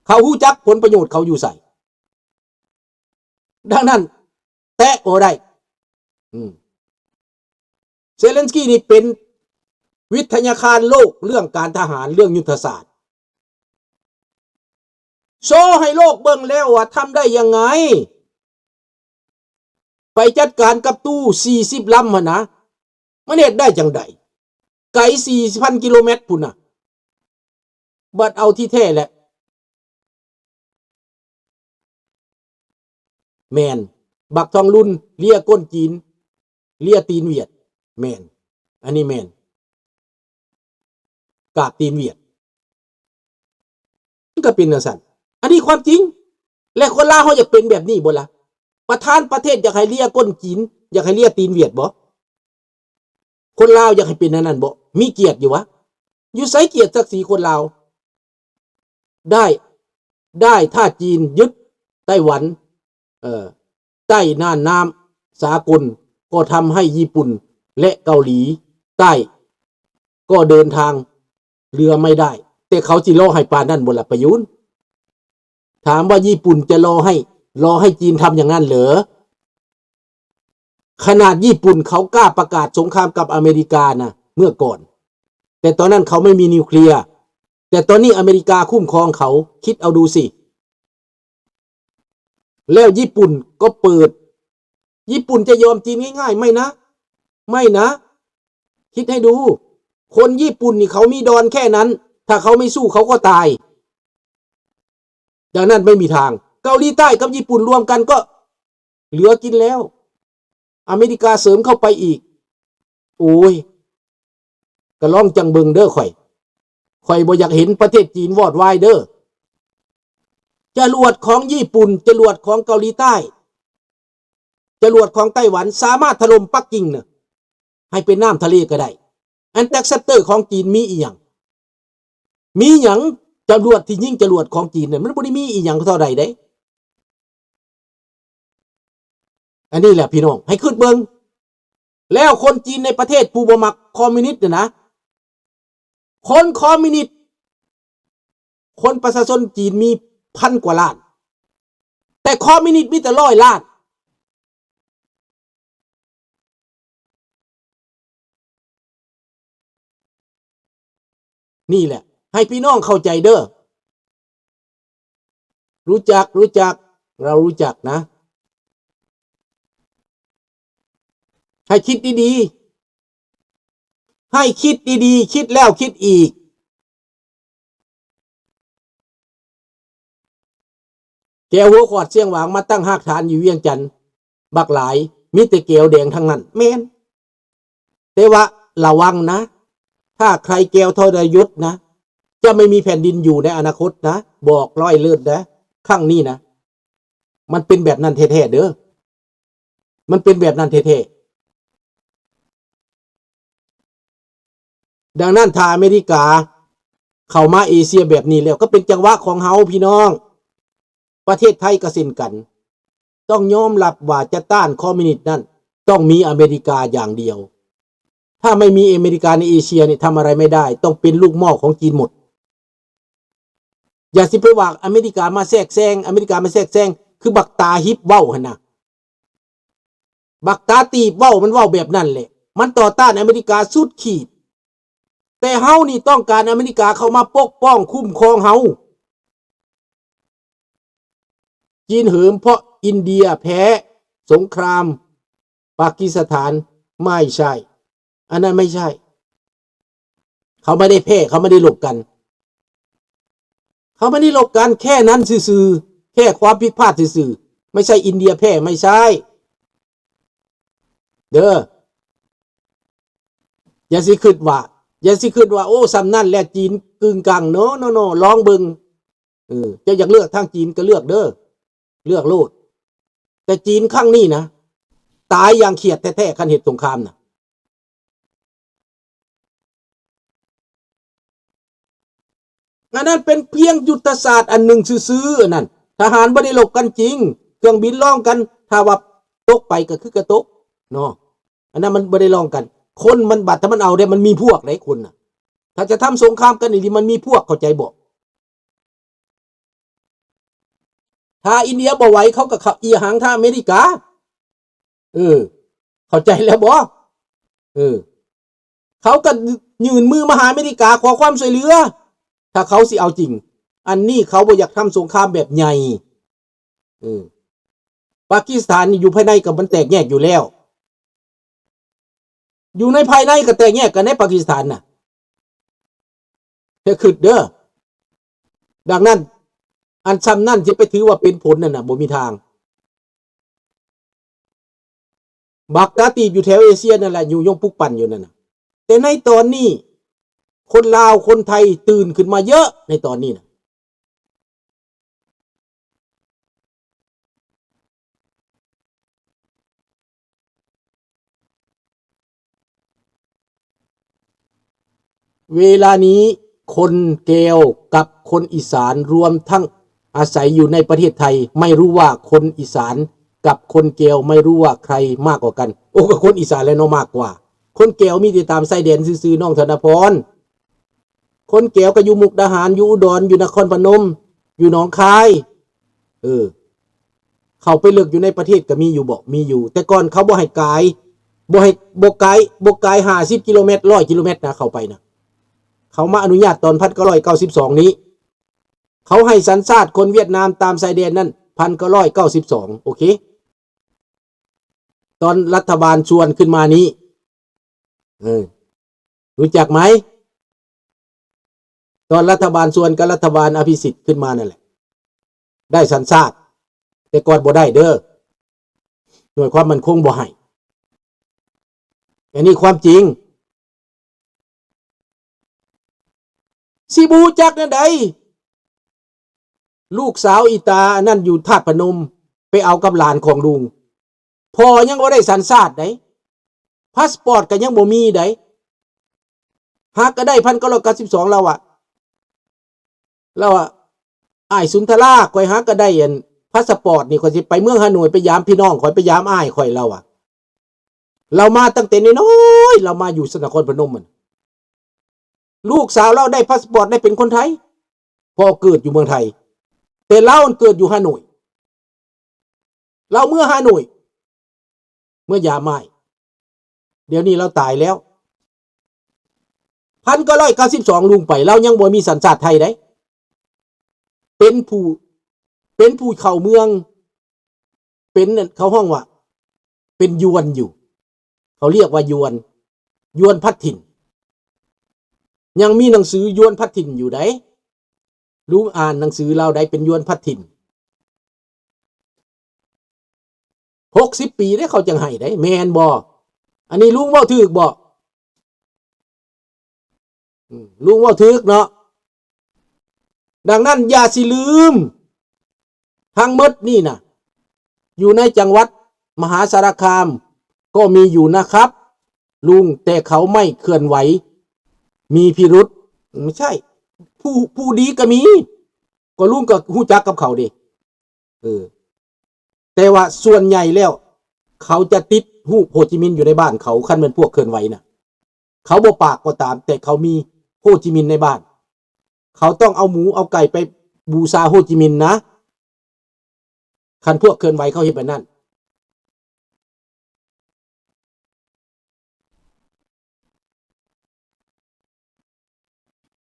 ເຂົາຮູ້ຈັກຜົນປະໂຫຍດເຂົາຢູ່ໃສ. ດັ່ງນັ້ນ ແຕະບໍ່ໄດ້. ອືມ ເຊເລັນສກີນີ້ເປັນວິທະຍາຄານໂລກເລື່ອງການທະຫານ, ເລື່ອງຍຸດທະສາດ. ໂຊໃຫ້ໂລກເບິ່ງແລ້ວວ່າທຳໄດ້ຍັງໄງ. ໄປຈັດການກັບຕູ້ສີ່ສິບລຳຫັ້ນນະ, ມັນເຮັດໄດ້ຈັ່ງໃດ? ໄກສີ່ພັນກິໂລແມັດພຸ້ນນະ. ບັດເອົາທີ່ແທ້ແຫຼະ. ແມ່ນ. ບັກທອງລຸນເລຍກົ້ນຈີນ, ເລຍຕີນຫວຽດ. ແມ່ນ. ອັນນີ້ແມ່ນ. ກາບຕີນຫວຽດ. ມັນກໍເປັນຈັ່ງຊັ້ນ. ອັນນີ້ຄວາມຈິງ. ແລະຄົນລາວເຮົາຢາກເປັນແບບນີ້ບໍ່ລະ? ປະທານປະເທດຢາກໃຫ້ເລຍກົ້ນຈີນ, ຢາກໃຫ້ເລຍຕີນຫວຽດບໍ່? ຄົນລາວຢາກໃຫ້ເປັນອັນນັ້ນບໍ່? ມີກຽດຢູ່ຫວາ? ຢູ່ໃສກຽດສັກສີຄົນລາວ? ໄດ້ ໄດ້ ຖ້າຈີນຍຶດໄຕ້ຫວັນ ເອີ ໃຕ້ນ່ານນ້ຳສາກົນ ກໍທຳໃຫ້ຍີ່ປຸ່ນ ແລະ ເກົາຫຼີໃຕ້ ກໍເດີນທາງເຮືອໄມ່ໄດ້. ແຕ່ເຂົາຊິລໍໃຫ້ປານນັ້ນບໍ່ລະປະຍຸນ? ຖາມວ່າຍີ່ປຸ່ນຈະລໍໃຫ້ ລໍໃຫ້ຈີນທຳຢ່າງນັ້ນເຫຼືອ? ຂະໜາດຍີ່ປຸ່ນເຂົາກ້າປະກາດສົງຄາມກັບອາເມລິການະ ເມື່ອກ່ອນ, ແຕ່ຕອນນັ້ນເຂົາໄມ່ມີນິວເຄລຍ, ແຕ່ຕອນນີ້ອາເມລິກາຄຸ້ມຄອງເຂົາ, ຄິດເອົາດູຊິ. ແລ້ວຍີ່ປຸ່ນກໍເປີດ, ຍີ່ປຸ່ນຈະຍອມຈີນງ່າຍໆ? ໄມ່ນະ, ໄມ່ນະ. ຄິດໃຫ້ດູ, ຄົນຍີ່ປຸ່ນນີ້ເຂົາມີດອນແຄ່ນັ້ນ, ຖ້າເຂົາໄມ່ສູ້ເຂົາກໍຕາຍ. ດັ່ງນັ້ນໄມ່ມີທາງ. ເກົາຫຼີໃຕ້ກັບຍີ່ປຸ່ນລວມກັນກໍເຫຼືອກິນແລ້ວ. ອາເມລິກາເສີມເຂົ້າໄປອີກ. ໂອ້ຍ, ກະລອງຈັ່ງເບິ່ງເດີຂ້ອຍ. ຂ້ອຍບໍ່ຢາກເຫັນປະເທດຈີນວອດວາຍເດີ. ຈະຫຼວດຂອງຍີ່ປຸ່ນ, ຈະຫຼວດຂອງເກົາຫຼີໃຕ້, ຈະຫຼວດຂອງໄຕ້ຫວັນ ສາມາດຖະຫຼົ່ມປັກກິ່ງນະ ໃຫ້ເປັນນ້ຳທະເລກໍໄດ້. ອັນແຕັກຊັດເຕີຂອງຈີນມີອີ່ຫຍັງ? ມີຫຍັງ? ຈະຫຼວດທີ່ຍິງຈະຫຼວດຂອງຈີນນັ້ນ ມັນບໍ່ໄດ້ມີອີ່ຫຍັງເທົ່າໃດເດ້. ອັນນີ້ແຫຼະພີ່ນ້ອງ ໃຫ້ຄິດເບິ່ງ. ແລ້ວຄົນຈີນໃນປະເທດຜູ້ບໍ່ມັກຄອມມິວນິດນະນະ, ຄົນຄອມມິວນິດ, ຄົນປະຊາຊົນຈີນມີພັນກວ່າລ້ານ, ແຕ່ຄອມມິວນິດມີແຕ່ຮ້ອຍລ້ານ. ນີ້ແຫຼະ ໃຫ້ພີ່ນ້ອງເຂົ້າໃຈເດີ. ຮູ້ຈັກ, ຮູ້ຈັກ, ເຮົາຮູ້ຈັກນະ. ໃຫ້ຄິດດີໆ, ໃຫ້ຄິດດີໆ, ຄິດແລ້ວຄິດອີກ. ແກວຫົວຂອດຊຽງຫວາງມາຕັ້ງຮາກຖານຢູ່ວຽງຈັນບັກຫຼາຍ, ມີແຕ່ແກວແດງທັງນັ້ນ. ແມ່ນ. ແຕ່ວ່າລະວັງນະ, ຖ້າໃຄແກວທໍລະຍົດນະ, ຈະໄມ່ມີແຜ່ນດິນຢູ່ໃນອະນາຄົດນະ, ບອກໄວ້ເລີຍນະ, ຄັ້ງນີ້ນະ. ມັນເປັນແບບນັ້ນແທ້ໆເດີ. ມັນເປັນແບບນັ້ນແທ້ໆ. ດັ່ງນັ້ນ ຖ້າອາເມລິກາເຂົ້າມາເອເຊຍແບບນີ້ແລ້ວ ກໍເປັນຈັງຫວະຂອງເຮົາພີ່ນ້ອງ. ປະເທດໄທກໍເຊັ່ນກັນ, ຕ້ອງຍອມຮັບວ່າຈະຕ້ານຄອມມິວນິດນັ້ນ ຕ້ອງມີອາເມລິກາຢ່າງດຽວ. ຖ້າໄມ່ມີອາເມລິກາໃນເອເຊຍນີ້ ທຳອະໄລໄມ່ໄດ້, ຕ້ອງເປັນລູກໝໍ້ຂອງຈີນໝົດ. ຢ່າຊິໄປວ່າອາເມລິກາມາແຊກແຊງ, ອາເມລິກາມາແຊກແຊງ, ຄືບັກຕາຮິບເວົ້າຫັ້ນນະ. ບັກຕາຕີບເວົ້າ, ມັນເວົ້າແບບນັ້ນແຫຼະ. ມັນຕໍ່ຕ້ານອາເມລິກາສຸດຂີດ. ແຕ່ເຮົານີ້ຕ້ອງການອາເມລິກາເຂົ້າມາປົກປ້ອງຄຸ້ມຄອງເຮົາ. ຈີນເຫີມເພາະອິນເດຍແພ້ສົງຄາມປາກິສຖານ? ໄມ່ໃຊ່. ອັນນັ້ນໄມ່ໃຊ່. ເຂົາໄມ່ໄດ້ແພ້, ເຂົາໄມ່ໄດ້ລົບກັນ. ເຂົາໄມ່ໄດ້ລົບກັນ, ແຄ່ນັ້ນຊື່ໆ, ແຄ່ຄວາມຜິດພາດຊື່ໆ. ໄມ່ໃຊ່ອິນເດຍແພ້, ໄມ່ໃຊ່ເດີ. ຢ່າຊິຄິດວ່າ, ຢ່າຊິຄິດວ່າ, ໂອ້, ສ່ຳນັ້ນແຫຼະ, ຈີນກຶ່ງກັງ. ໂນ, ໂນ, ໂນ, ລອງເບິ່ງ. ເອີ, ເຈົ້າຢາກເລືອກທາງຈີນກໍເລືອກເດີ, ເລືອກໂລດ. ແຕ່ຈີນຄັ້ງນີ້ນະ, ຕາຍຢ່າງຂຽດແທ້ໆ, ຄັນເຮັດສົງຄາມນະ. ອັນນັ້ນເປັນພຽງຍຸດທະສາດອັນໜຶ່ງຊື່ໆ, ອັນນັ້ນ ທະຫານບໍ່ໄດ້ລົບກັນຈິງ, ເຄື່ອງບິນລອງກັນ, ຖ້າວ່າຕົກໄປກໍຄືກະຕົກເນາະ. ອັນນັ້ນມັນບໍ່ໄດ້ລອງກັນ. ຄົນມັນ, ບັດຖ້າມັນເອົາໄດ້, ມັນມີພວກໃດຄົນນະ. ຖ້າຈະທຳສົງຄາມກັນອີ່ຫຼີ, ມັນມີພວກ, ເຂົ້າໃຈບໍ່? ຖ້າອິນເດຍບໍ່ໄຫວ ເຂົາກໍເຂົ້າເອຍຫາງທາງອາເມລິກາ. ເອີ ເຂົ້າໃຈແລ້ວບໍ່? ເອີ ເຂົາກໍຍື່ນມືມາຫາອາເມລິກາຂໍຄວາມຊ່ວຍເຫຼືອ ຖ້າເຂົາຊິເອົາຈິງ. ອັນນີ້ເຂົາບໍ່ຢາກທຳສົງຄາມແບບໃຫຍ່. ເອີ ປາກິສຖານນີ້ຢູ່ພາຍໃນກໍມັນແຕກແຍກຢູ່ແລ້ວ. ຢູ່ໃນພາຍໃນກໍແຕກແຍກກັນໃນປາກິສຖານນະ. ເຮັດຄິດເດີ. ດັ່ງນັ້ນ ອັນຊ່ຳນັ້ນຊິໄປຖືວ່າເປັນຜົນນັ້ນນະ ບໍ່ມີທາງ. ບັກຕາຕີບຢູ່ແຖວເອເຊຍນັ້ນແຫຼະ ຍຸຍົງປຸກປັ່ນຢູ່ນັ້ນນະ. ແຕ່ໃນຕອນນີ້ ຄົນລາວ ຄົນໄທຕື່ນຂຶ້ນມາເຍອະໃນຕອນນີ້ນະ. ເວລານີ້ຄົນແກວກັບຄົນອີສານ ລວມທັງອາໄສຢູ່ໃນປະເທດໄທ ໄມ່ຮູ້ວ່າຄົນອີສານກັບຄົນແກວ ໄມ່ຮູ້ວ່າໃຄມາກກວ່າກັນ. ໂອ້ ກໍຄົນອີສານແຫຼະເນາະ ມາກກວ່າ. ຄົນແກວມີແຕ່ຕາມຊາຍແດນຊື່ໆ ນ້ອງທະນະພອນ. ຄົນແກວກໍຢູ່ມຸກດາຫານ ຢູ່ອຸດອນ ຢູ່ນະຄອນພະນົມ ຢູ່ໜອງຄາຍ. ເອີ ເຂົ້າໄປເລິກຢູ່ໃນປະເທດກໍມີຢູ່ບໍ? ມີຢູ່. ແຕ່ກ່ອນເຂົາບໍ່ໃຫ້ກາຍ ບໍ່ໃຫ້ ບໍ່ກາຍ ບໍ່ກາຍຫ້າສິບກິໂລແມັດ ຮ້ອຍກິໂລແມັດນະ ເຂົ້າໄປນະ. ເຂົາມາອະນຸຍາດຕອນພັນເກົ້າຮ້ອຍເກົ້າສິບສອງນີ້. ເຂົາໃຫ້ສັນຊາດຄົນຫວຽດນາມຕາມຊາຍແດນນັ້ນ ພັນເກົ້າຮ້ອຍເກົ້າສິບສອງ. ໂອເຄ. ຕອນລັດຖະບານຊວນຂຶ້ນມານີ້ ເອີ ຮູ້ຈັກໄໝ? ຕອນລັດຖະບານຊວນກັບລັດຖະບານອະພິສິດຂຶ້ນມານັ້ນແຫຼະ ໄດ້ສັນຊາດ, ແຕ່ກ່ອນບໍ່ໄດ້ເດີ ໜ່ວຍຄວາມໝັ້ນຄົງບໍ່ໃຫ້. ອັນນີ້ຄວາມຈິງ. ຊິບໍ່ຮູ້ຈັກແນວໃດ? ລູກສາວອີຕາອັນນັ້ນຢູ່ທາດພະນົມ ໄປເອົາກັບຫຼານຂອງລຸງ. ພໍ່ຍັງບໍ່ໄດ້ສັນຊາດໃດ໋, ພາສປອດກໍຍັງບໍ່ມີໃດ໋. ຫາກໍໄດ້ ພັນເກົ້າຮ້ອຍເກົ້າສິບສອງ ລາວວ່າ ລາວວ່າ ອ້າຍສຸນທະລາ ຂ້ອຍຫາກໍໄດ້ອັນພາສປອດນີ້ ຂ້ອຍຊິໄປເມືອງຮ່າໂນ້ຍ ໄປຢາມພີ່ນ້ອງຂ້ອຍ ໄປຢາມອ້າຍຂ້ອຍ ລາວວ່າ. ລາວມາຕັ້ງແຕ່ນ້ອຍໆ ລາວມາຢູ່ນະຄອນພະນົມ. ອັນ ລູກສາວລາວໄດ້ພາສປອດ ໄດ້ເປັນຄົນໄທ ເພາະເກີດຢູ່ເມືອງໄທ ແຕ່ລາວເກີດຢູ່ຮ່າໂນ້ຍ. ລາວເມືອຮ່າໂນ້ຍ ເມືອຢາມອ້າຍ. ດຽວນີ້ລາວຕາຍແລ້ວ. ພັນເກົ້າຮ້ອຍເກົ້າສິບສອງ ລຸງໄປ ລາວຍັງບໍ່ມີສັນຊາດໄທໃດ໋. ເປັນຜູ້ ເປັນຜູ້ເຂົ້າເມືອງ ເປັນ ເຂົາຮ້ອງວ່າເປັນຢວນຢູ່ ເຂົາຮຽກວ່າຢວນ ຢວນພັດຖິ່ນ. ຍັງມີໜັງສືຢວນພັດຖິ່ນຢູ່ໃດ໋. ລຸງອ່ານໜັງສືລາວໄດ້ ເປັນຢວນພັດຖິ່ນ. ຫົກສິບປີເດ້ ເຂົາຈັ່ງໃຫ້ເດ້ ແມ່ນບໍ່? ອັນນີ້ລຸງເວົ້າຖືກບໍ່? ອືມ ລຸງເວົ້າຖືກເນາະ. ດັ່ງນັ້ນຢ່າຊິລືມ ທັງໝົດນີ້ນະ ຢູ່ໃນຈັງຫວັດມະຫາສາລະຄາມກໍມີຢູ່ນະຄັບລຸງ ແຕ່ເຂົາໄມ່ເຄື່ອນໄຫວ ມີພິລຸດ. ບໍ່ໃຊ່ ຜູ້ ຜູ້ດີກໍມີ ກໍລຸງກໍຮູ້ຈັກກັບເຂົາເດ້. ເອີ ແຕ່ວ່າສ່ວນໃຫຍ່ແລ້ວ ເຂົາຈະຕິດຮູບໂຮຈິມິນຢູ່ໃນບ້ານເຂົາ ຄັນແມ່ນພວກເຄື່ອນໄຫວນະ. ເຂົາບໍ່ປາກກໍຕາມ ແຕ່ເຂົາມີໂຮຈິມິນໃນບ້ານ. ເຂົາຕ້ອງເອົາໝູເອົາໄກ່ໄປບູຊາໂຮຈິມິນນະ ຄັນພວກເຄື່ອນໄຫວເຂົາເຮັດແບບນັ້ນ.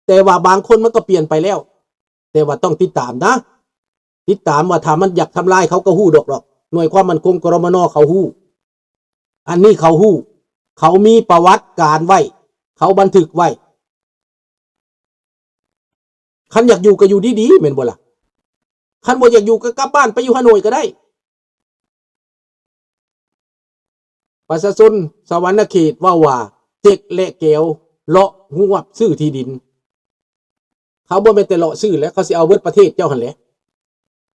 ແຕ່ວ່າບາງຄົນມັນກໍປ່ຽນໄປແລ້ວ ແຕ່ວ່າຕ້ອງຕິດຕາມນະ ຕິດຕາມວ່າຖ້າມັນຢາກທຳລາຍເຂົາກໍຮູ້ດອກ ດອກ ໜ່ວຍຄວາມໝັ້ນຄົງ ກລມນ ເຂົາຮູ້ ອັນນີ້ເຂົາຮູ້ ເຂົາມີປະຫວັດການໄວ້ ເຂົາບັນທຶກໄວ້. ຄັນຢາກຢູ່ກໍຢູ່ດີໆ ແມ່ນບໍ່ລະ? ຄັນບໍ່ຢາກຢູ່ກໍກັບບ້ານໄປຢູ່ຮ່າໂນ້ຍກໍໄດ້. ປະຊາຊົນສະຫວັນນະເຂດເວົ້າວ່າ ເຈັກ ແລະ ແກວ ເລາະຮວບຊື້ທີ່ດິນ. ເຂົາບໍ່ແມ່ນແຕ່ເລາະຊື້ແຫຼະ ເຂົາຊິເອົາເບິດປະເທດເຈົ້າຫັ້ນແຫຼະ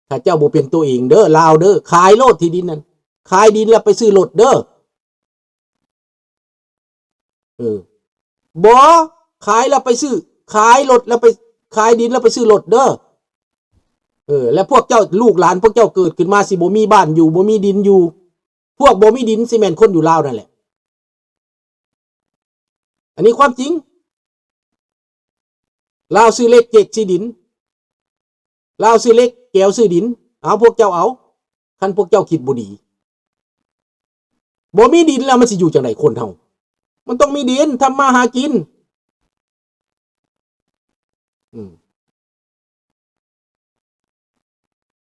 ຖ້າເຈົ້າບໍ່ເປັນຕົວເອງເດີ ລາວເດີ. ຂາຍໂລດທີ່ດິນນັ້ນ ຂາຍດິນແລ້ວໄປຊື້ລົດເດີ. ເອີ ບໍ່ ຂາຍແລ້ວໄປຊື້ ຂາຍລົດແລ້ວໄປ ຂາຍດິນແລ້ວໄປຊື້ລົດເດີ. ເອີ ແລ້ວພວກເຈົ້າ ລູກຫຼານພວກເຈົ້າເກີດຂຶ້ນມາ ຊິບໍ່ມີບ້ານຢູ່ ບໍ່ມີດິນຢູ່. ພວກບໍ່ມີດິນຊິແມ່ນຄົນຢູ່ລາວນັ້ນແຫຼະ. ອັນນີ້ຄວາມຈິງ. ລາວຊື້ເຫຼັກ ເຈັກຊື້ດິນ. ລາວຊື້ເຫຼັກ ແກວຊື້ດິນ. ເອົາ ພວກເຈົ້າເອົາ ຄັນພວກເຈົ້າຄິດບໍ່ດີ. ບໍ່ມີດິນແລ້ວມັນຊິຢູ່ຈັ່ງໃດຄົນເຮົາ? ມັນຕ້ອງມີດິນທຳມາຫາກິນ. ອືມ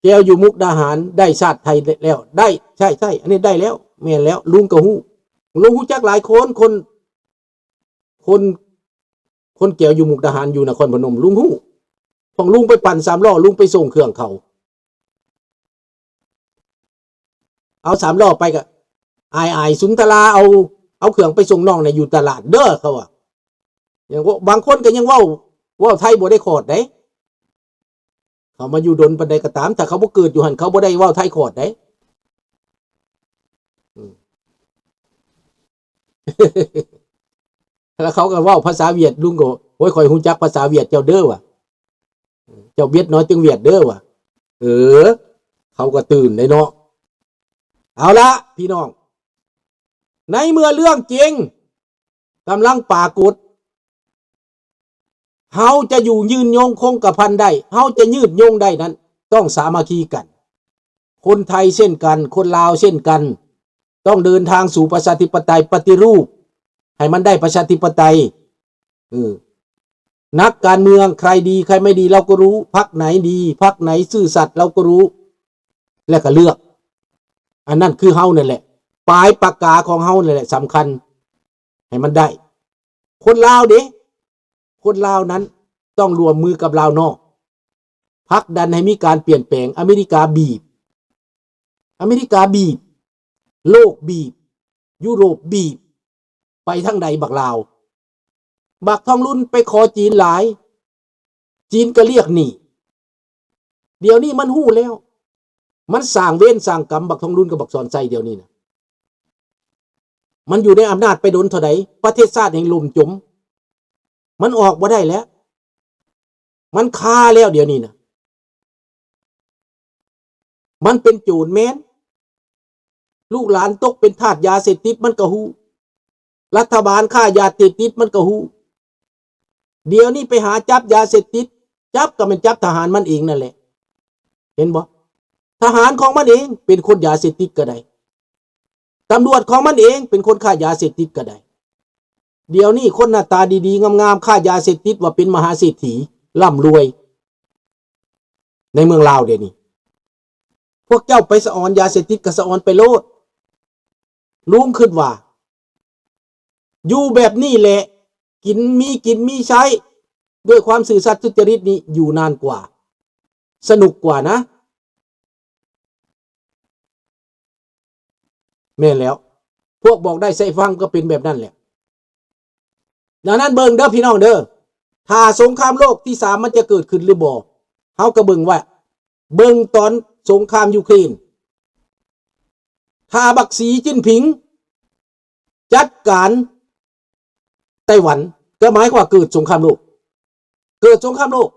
ແກ້ວຢູ່ມຸກດາຫານໄດ້ຊາດໄທແລ້ວ ໄດ້ ໃຊ່ໆ ອັນນີ້ໄດ້ແລ້ວ ແມ່ນແລ້ວ ລຸງກໍຮູ້ ລຸງຮູ້ຈັກຫຼາຍຄົນ ຄົນ ຄົນ ຄົນແກ້ວຢູ່ມຸກດາຫານ ຢູ່ນະຄອນພະນົມ ລຸງຮູ້ ພວກລຸງໄປປັ່ນສາມລໍ້ ລຸງໄປສົ່ງເຄື່ອງເຂົາ ເອົາສາມລໍ້ໄປກະ ອາຍໆ ສຸນທະລາ ເອົາ ເອົາເຄື່ອງໄປສົ່ງນ້ອງໃນຢູ່ຕະຫຼາດເດີ ເຂົາວ່າ. ຍັງ ບາງຄົນກໍຍັງເວົ້າ ເວົ້າໄທບໍ່ໄດ້ຂອດໃດ. ເຂົາມາຢູ່ດົນປານໃດກໍຕາມ ຖ້າເຂົາບໍ່ເກີດຢູ່ຫັ້ນ ເຂົາບໍ່ໄດ້ເວົ້າໄທຂອດໃດ. ອືມ ແລ້ວເຂົາກໍເວົ້າພາສາຫວຽດ ລຸງກໍ ໂອ້ຍ ຂ້ອຍຮູ້ຈັກພາສາຫວຽດເຈົ້າເດີວ່າ ເຈົ້າຫວຽດນ້ອຍເຕັງຫວຽດເດີວ່າ. ເອີ ເຂົາກໍຕື່ນໄດ໋ເນາະ. ເອົາລະ ພີ່ນ້ອງ ໃນເມື່ອເລື່ອງຈິງກຳລັງປາກົດ ເຮົາຈະຢູ່ຍືນຍົງຄົງກະພັນໄດ້ ເຮົາຈະຍືດຍົງໄດ້ນັ້ນ ຕ້ອງສາມັກຄີກັນ. ຄົນໄທເຊັ່ນກັນ ຄົນລາວເຊັ່ນກັນ ຕ້ອງເດີນທາງສູ່ປະຊາທິປະໄຕ ປະຕິຮູບໃຫ້ມັນໄດ້ປະຊາທິປະໄຕ. ເອີ ນັກການເມືອງໃຄດີໃຄໄມ່ດີເຮົາກໍຮູ້ ພັກໄຫນດີ ພັກໄຫນຊື່ສັດເຮົາກໍຮູ້ ແລ້ວກໍເລືອກ. ອັນນັ້ນຄືເຮົານັ້ນແຫຼະ ປາຍປາກກາຂອງເຮົານັ້ນແຫຼະສຳຄັນ ໃຫ້ມັນໄດ້. ຄົນລາວເດ ຄົນລາວນັ້ນຕ້ອງຮ່ວມມືກັບລາວນອກ ຜັກດັນໃຫ້ມີການປ່ຽນແປງ. ອາເມລິກາບີບ ອາເມລິກາບີບ ໂລກບີບ ຢູໂຣບບີບ ໄປທາງໃດບັກລາວ? ບັກທອງລຸນໄປຂໍຈີນຫຼາຍ ຈີນກໍລຽກໜີ້. ດຽວນີ້ມັນຮູ້ແລ້ວ ມັນສ້າງເວນສ້າງກຳ ບັກທອງລຸນກັບບັກສອນໄຊ. ດຽວນີ້ນະ ມັນຢູ່ໃນອຳນາດໄປດົນເທົ່າໃດ? ປະເທດຊາດແຫ່ງລົ້ມຈົມ ມັນອອກບໍ່ໄດ້ແລ້ວ ມັນຄາແລ້ວ. ດຽວນີ້ນະ ມັນເປັນໂຈນແມ່ນ ລູກຫຼານຕົກເປັນທາດຢາເສບຕິດ ມັນກໍຮູ້ ລັດຖະບານຄ້າຢາເສບຕິດ ມັນກໍຮູ້. ດຽວນີ້ໄປຫາຈັບຢາເສບຕິດ ຈັບກໍແມ່ນຈັບທະຫານມັນເອງນັ້ນແຫຼະ ເຫັນບໍ່? ທະຫານຂອງມັນເອງເປັນຄົນຢາເສບຕິດກໍໄດ້ ຕຳຫຼວດຂອງມັນເອງເປັນຄົນຄ້າຢາເສບຕິດກໍໄດ້. ດຽວນີ້ຄົນໜ້າຕາດີໆງາມໆ ຄ້າຢາເສບຕິດວ່າເປັນມະຫາເສດຖີ ລ່ຳລວຍ ໃນເມືອງລາວດຽວນີ້. ພວກເຈົ້າໄປສະອອນຢາເສບຕິດກໍສະອອນໄປໂລດ. ລຸງຄິດວ່າ ຢູ່ແບບນີ້ແຫຼະ ກິນ ມີກິນມີໃຊ້ດ້ວຍຄວາມຊື່ສັດສຸດຈະລິດນີ້ ຢູ່ນານກວ່າ ສະໜຸກກວ່ານະ. ແມ່ນແລ້ວ ພວກບອກໄດ້ໃສ່ຟັງກໍເປັນແບບນັ້ນແຫຼະ. ດັ່ງນັ້ນເບິ່ງເດີພີ່ນ້ອງເດີ ຖ້າສົງຄາມໂລກທີສາມມັນຈະເກີດຂຶ້ນຫຼືບໍ່ ເຮົາກໍເບິ່ງວ່າ ເບິ່ງຕອນສົງຄາມຢູເຄຣນ ຖ້າບັກສີຈິ້ນຜິງຈັດການໄຕ້ຫວັນ ກໍໝາຍຄວາມວ່າເກີດສົງຄາມໂລກ ເກີດສົງຄາມໂລກ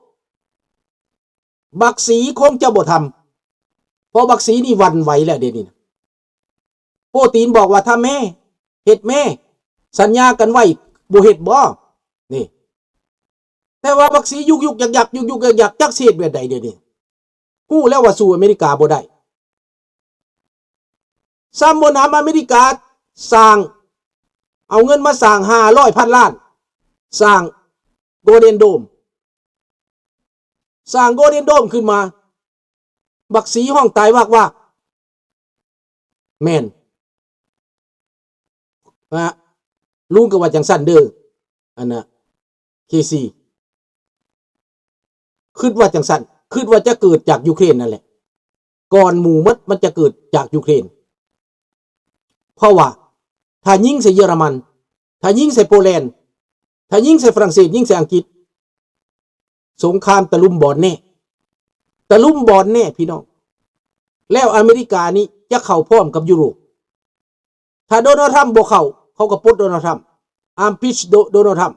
ບັກສີຄົງຈະບໍ່ທຳ ເພາະບັກສີນີ້ຫວັ່ນໄຫວແລ້ວດຽວນີ້ນະ. ໂປຕີນບອກວ່າ ທຳແມ້ ເຮັດແມ້ ສັນຍາກັນໄວ້ ບໍ່ເຮັດບໍ? ນີ້ ແຕ່ວ່າບັກສີຍຸກໆຍັກໆ ຍຸກໆຍັກໆ ຈັກຊິເຮັດແບບໃດດຽວນີ້ ຮູ້ແລ້ວວ່າສູ້ອາເມລິກາບໍ່ໄດ້. ຊ້ຳບໍ່ໜຳ ອາເມລິກາສ້າງ ເອົາເງິນມາສ້າງຫ້າຮ້ອຍພັນລ້ານ ສ້າງໂກລເດັນໂດມ ສ້າງໂກລເດັນໂດມຂຶ້ນມາ ບັກສີຮ້ອງຕາຍວາກໆ. ແມ່ນ ອະ ລຸງກໍວ່າຈັ່ງຊັ້ນເດີ ອັນນະ ເຄຊີ ຄິດວ່າຈັ່ງຊັ້ນ ຄິດວ່າຈະເກີດຈາກຢູເຄຣນນັ້ນແຫຼະ ກ່ອນໝູ່ໝົດ ມັນຈະເກີດຈາກຢູເຄຣນ. ເພາະວ່າຖ້າຍິງໃສ່ເຢຍລະມັນ ຖ້າຍິງໃສ່ໂປແລນ ຖ້າຍິງໃສ່ຝຣັ່ງເສດ ຍິງໃສ່ອັງກິດ ສົງຄາມຕະລຸມບອນແນ່ ຕະລຸມບອນແນ່ພີ່ນ້ອງ. ແລ້ວອາເມລິການີ້ຈະເຂົ້າພ້ອມກັບຢູໂຣບ ຖ້າໂດນັລທຣຳບໍ່ເຂົ້າ ເຂົາກໍປົດໂດນັລທຣຳ ອາມພິດໂດ ໂດນັລທຣຳ.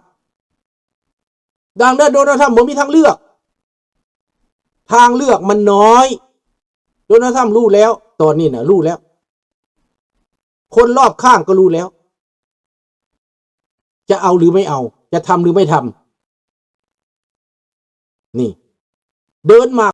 ດັ່ງນັ້ນໂດນັລທຣຳບໍ່ມີທາງເລືອກ ທາງເລືອກມັນນ້ອຍ. ໂດນັລທຣຳຮູ້ແລ້ວ ຕອນນີ້ນະ ຮູ້ແລ້ວ ຄົນລອບຂ້າງກໍຮູ້ແລ້ວ ຈະເອົາຫຼືໄມ່ເອົາ ຈະທຳຫຼືໄມ່ທຳ. ນີ້ ເດີນມາ